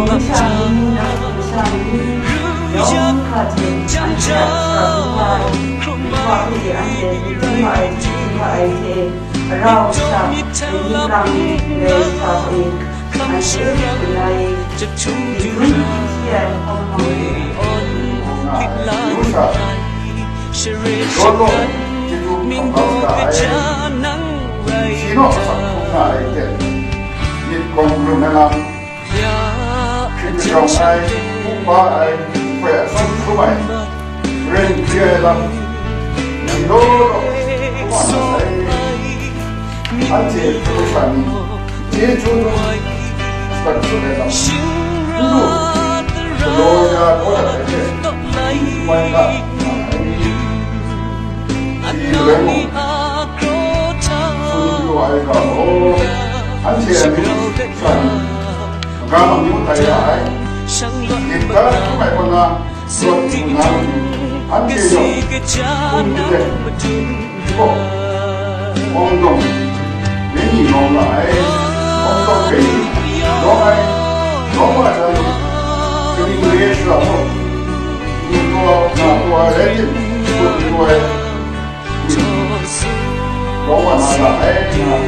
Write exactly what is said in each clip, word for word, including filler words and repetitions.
Masha ni, masha ni, yawng hkra hte anhte a shara hkrum ai, hkrum ai, hkrum ai hte, Arau sha, Kaning lang ndai sha hpe, anhte hpyi ai, didun hpyi ai hkawm hkawm hte, Law law, chyeju hkam kau sa ai, shi naw asak hkrum nga ai hte, myit gawng gun na lam, hkrit kajawng ai, hpu pa ai, hkoi asak hkrum ai, ren hkri ai lam, ni law law, hkrum wa na sai. Anhte hkrishan ni, chyeju hkrum, shatan shut ai lam, n lu, galaw ya kau dat ai hte, wai ga, ai. Shi rai mung, tsun pru ai ga gaw, anhte a myit hkra ni, magam amyu tai ra ai. Ginhka hkrum ai kaw na, rawt hkrum na matu, anhte yawng hkrum myit dai. Gaw, wang dawng ni, Wenyi nawng la ai, nawng tawk hpe ni, nawng ai, nawng wa hta e, kaning re ai shara mung, n taw, na taw ai rai tim, n taw ai, nawng wa na ra ai, nga,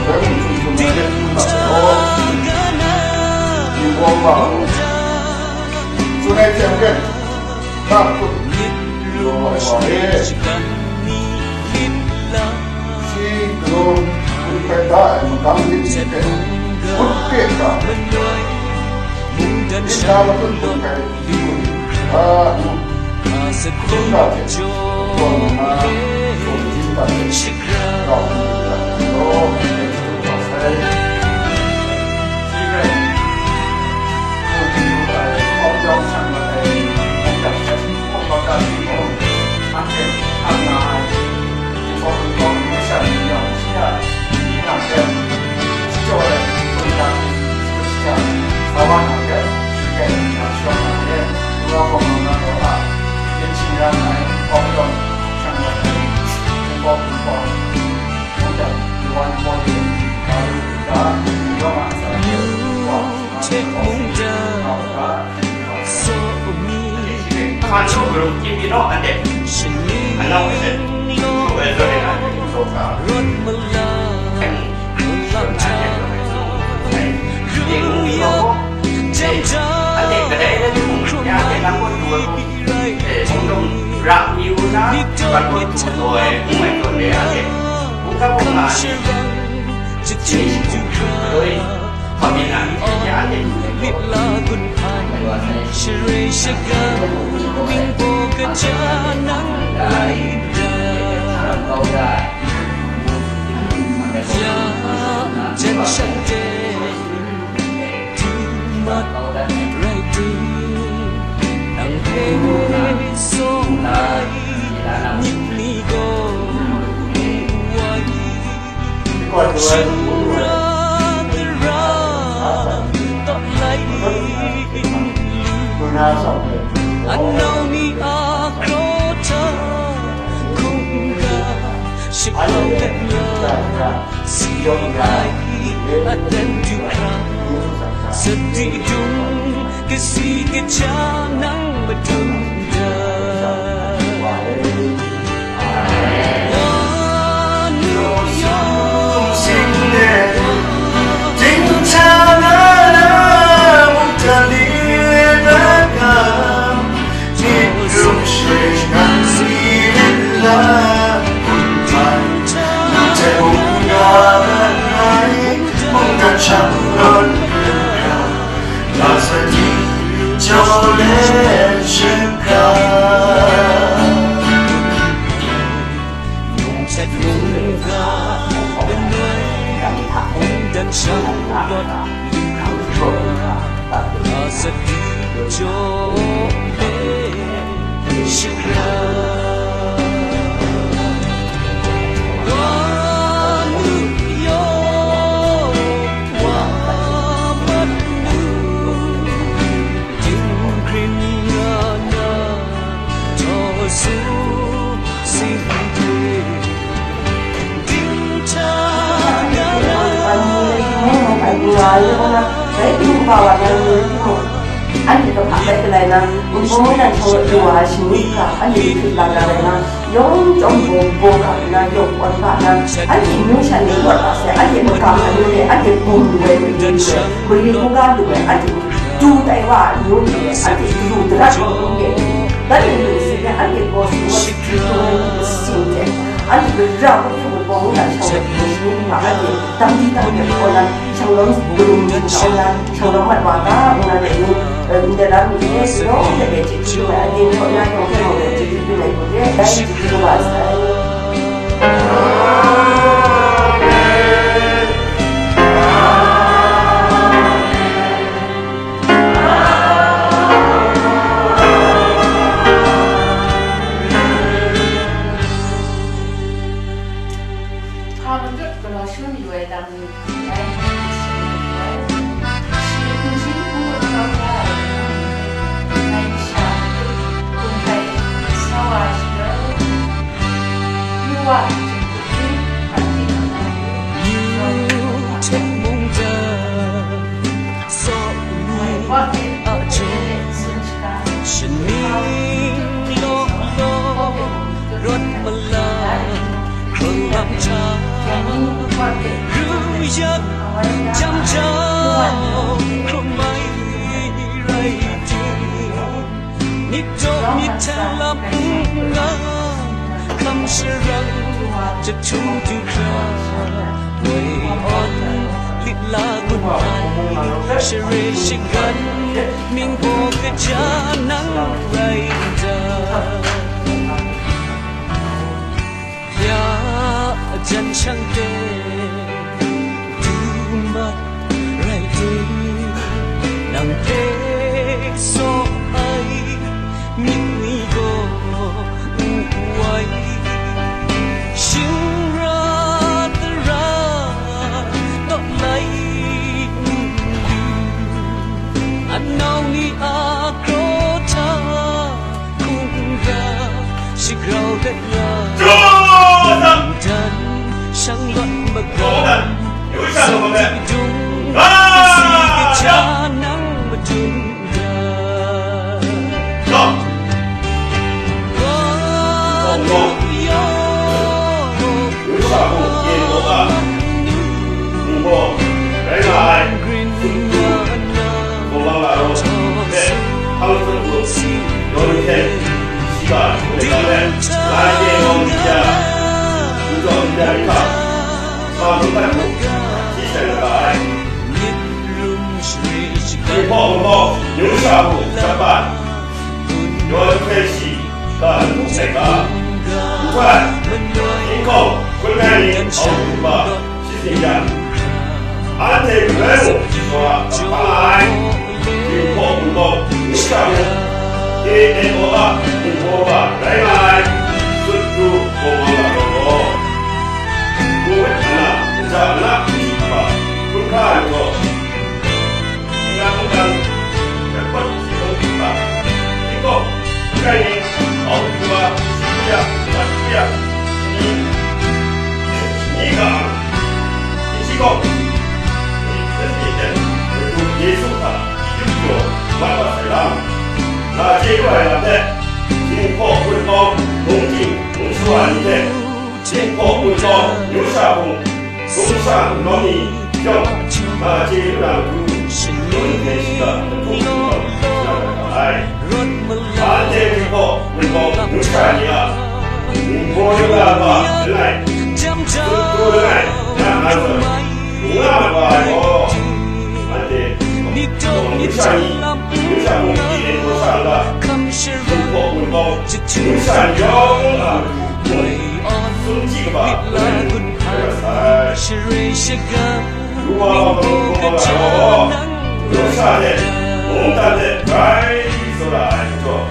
rai mung htum htum ai hte htum dat ai gaw, yu wawng wa u, tsun ai hte maren, Hkra hkut, law ai wa e. Shi galaw gun hpai da ai magam lit ni hpe, ngut kre hkra, lit na matut gun hpai gun hkra nu, hkrum ga hte, tawn nna, tawn hpyi dat ai, grau hpyi dat ai law, Shi rai, hku hpyi lu ai, hkawm jawng shang mat ai, hkawm jang hpe hkawm kau da ai gaw, anhte hkang nga ai, jahpawt hkawm hkawm masha ni yawng shi a, shi nang hpe, shi jaw ai, hkun dan, shi hte shi a, sa wa nang hpe, shi hpe nang shawng na hte, Tara gaw mang na gaw a, yin shingran ai, hkawm jawng shang mat ai, jahpawt hkawm, Ra mi u na, kat bai hku taw ai, n mai tawn re a hte, hkungga hkungga ni, chyeju hkrum ai, hpa byin na ni hte ya hte du ai gaw, bai wa sai. Jan shanhte, du mat rai tim, nang hpe sawm ai myit ni gaw, wai, shing ra tara taw lai, anau ni a hkraw hta hkungga shaprat nga, si ai aten du hkra, sadi dung, kasi kaja nang madung da. Wa nu yawng, Dai hpung pa wa na ni mung, anhte kahpa bai galai na, nbawng nnan hkawt lu wa ai shani hkra, anhte hkrit la na rai na, yawng chyawm baw baw ga nna, yawng kawn ga nna, anhte amyu sha ni rawt wa sai, anhte magam anu le, anhte bum lu ai mari lu ai, mari hkungga lu ai, anhte du tai wa ai amyu ni le, anhte galu darat wa lu ye. Dan ni lu si le, anhte gaw si wa si hkrit lu ai ni sing hte, anhte gara wa hte mung bawng nnan hkawt lu wa ai shani hkra, anhte dang di dang de hkaw na, Shanglawm galum hkau na, shanglawm mat wa ga, ngu na dai ni, eh, ndai lam ni hte, yawng hte chyeju lu ai, aten kaw na yawng hte mung dai chyeju lu ai hku hte, dai chyeju lu wa sai. Hpa matut galaw shangun yu ai dang ni, Shaning law law rawt malang hkrung lam hta, ru yak jam jau hkrum ai rai ting, myit daw myit hten lam n nga, hkam sharang jahtum du hkra, woi awn lit la gun ai, share shagan ming baw kaja nang rai nta. Ya jan shang de du mat rai ting, nang hpe saw ai myit ni gaw n wai, shingrat tara tawt lai n lu, anau ni a kraw hta hkungga shagrau dat ya. Mungdan shanglawt magam, dung kasi kaja nang madun ga. Wa nu yaw, Grin nga na, Gawng Lang Lara hpe hpang hkun hku, yawng hte shiga hku let ga let, la chye yawng myit ya, n jaw myit ya ai hta, sa hkrum hkrat hku, hti seng na ga ai. Hpawk Wunpawng, Numsha Hpung, Japan, yawng hpe shi, ga n hkrum seng ga, nhkoi, hkying hkawng, hkun ai ni, hkau hkun ba, shi hpyi yang, anhte galoi mung shawa hpang ai, Hpawk Wunpawng, Numsha Hpung, K N O a Hpung hpaw ga rai nga ai, Sut Pru Gawng Lang Lara gaw, Covid nna, kaja nna, hpa, hkun hkra ai majaw, Nang mungkan, Japan si hkawng hkra, hkying hkawng, n rai ni, hkau hkun ba, shi hpyi ya, mat hpyi ya, shani, shani ga ang, hkying shi hkawng, myit hkun myit hten, Madu Yesu hta yup jaw mat wa sai lam, na chye lu ai lam hte, Hpawk Wunpawng, mungchying, mungshawa ni hte, Hpawk Wunpawng, Numsha Hpung, Sumsang Nawng ni yawng, na chye lu na matu, shangun hpe shiga jahtum hkungga shana dat ga ai. Anhte Hpawk Wunpawng Numsha ni a, nbawng yu na hpa langai, sut pru langai, ya nga zawn, n nga mat wa ai gaw, anhte Hpawk Numsha ni, Numsha Hpung T N O sha n-ga, Hpawk Wunpawng Numsha ni yawng a matu, Sumchyi kaba langai n rai mat sai. Ru wa wa hkawm hkawm wa ga gaw, Numsha hte mungdan hte grai tsawra ai majaw,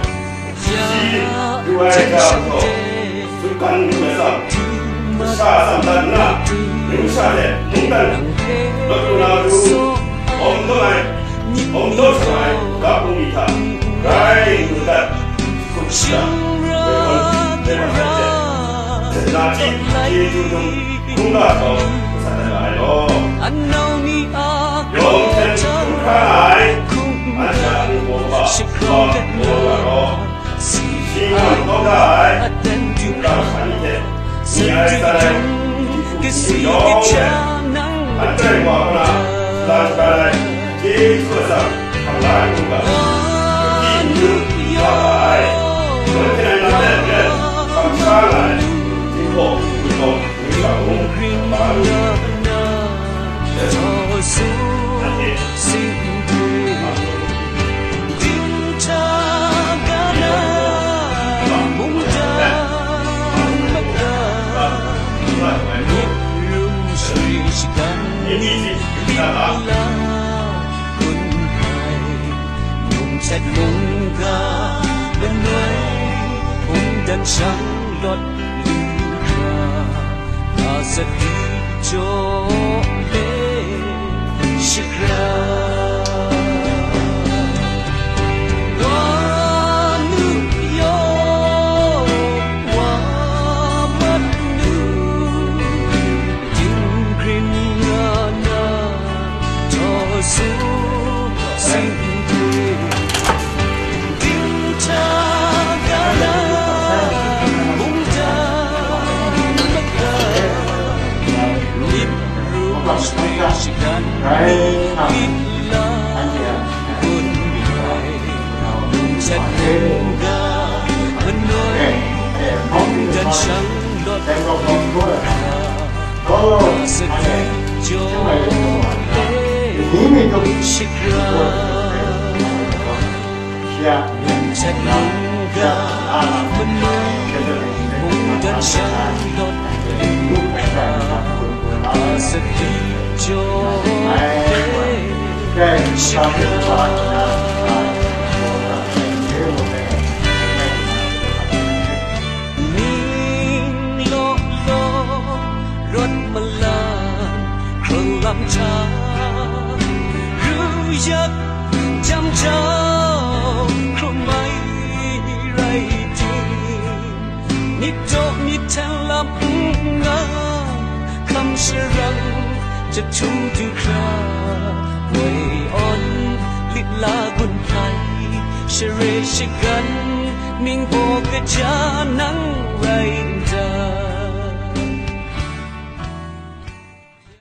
shi ru ai hta gaw, sutgan n mat sam, masha a sam dat nna, Numsha hte mungdan lawt lu na matu, hkawm daw ai, hkawm daw shang ai ga hpung ni hta grai n gun dat, hkum shada, woi hkawm dai wa hte, na chyi chyeju dum hkungga htawm masat dat ga ai law. Yawng hten hkungga Ai, anhte a ningbaw kaba lawt law, si ngan kau da ai, mungga hkra ni hte, ni ai hta rai, hpung yawng ai, anhte wa kaw na, lan bai ai, chyeju atsam, hpang la ai mungga, gaki n lu, wa ai, shawng hkyen ai na hte maren, kamsham nga ai, dinghpaw, dinghpaw, Nungchat mungga manoi, hpung dan shang lawt lu hkra, la sat di jaw le shakra. Wa nu yaw, wa mat nu, Dinghkring nga na, taw su sing de. Dinghta ga na, mungdan maga, lip rum shri shagan, mik la, gun ai, nungchat nungga, manoi, mungdan shang lawt, Ning law law rawt malan hkrung lam hta, ru yak jam jau hkrum ai rai ting, myit daw myit hten lam n nga, hkam sharang jahtum du hkra, woi awn lit la gun hpai, share shagan, ningbaw kaja nang rai nta.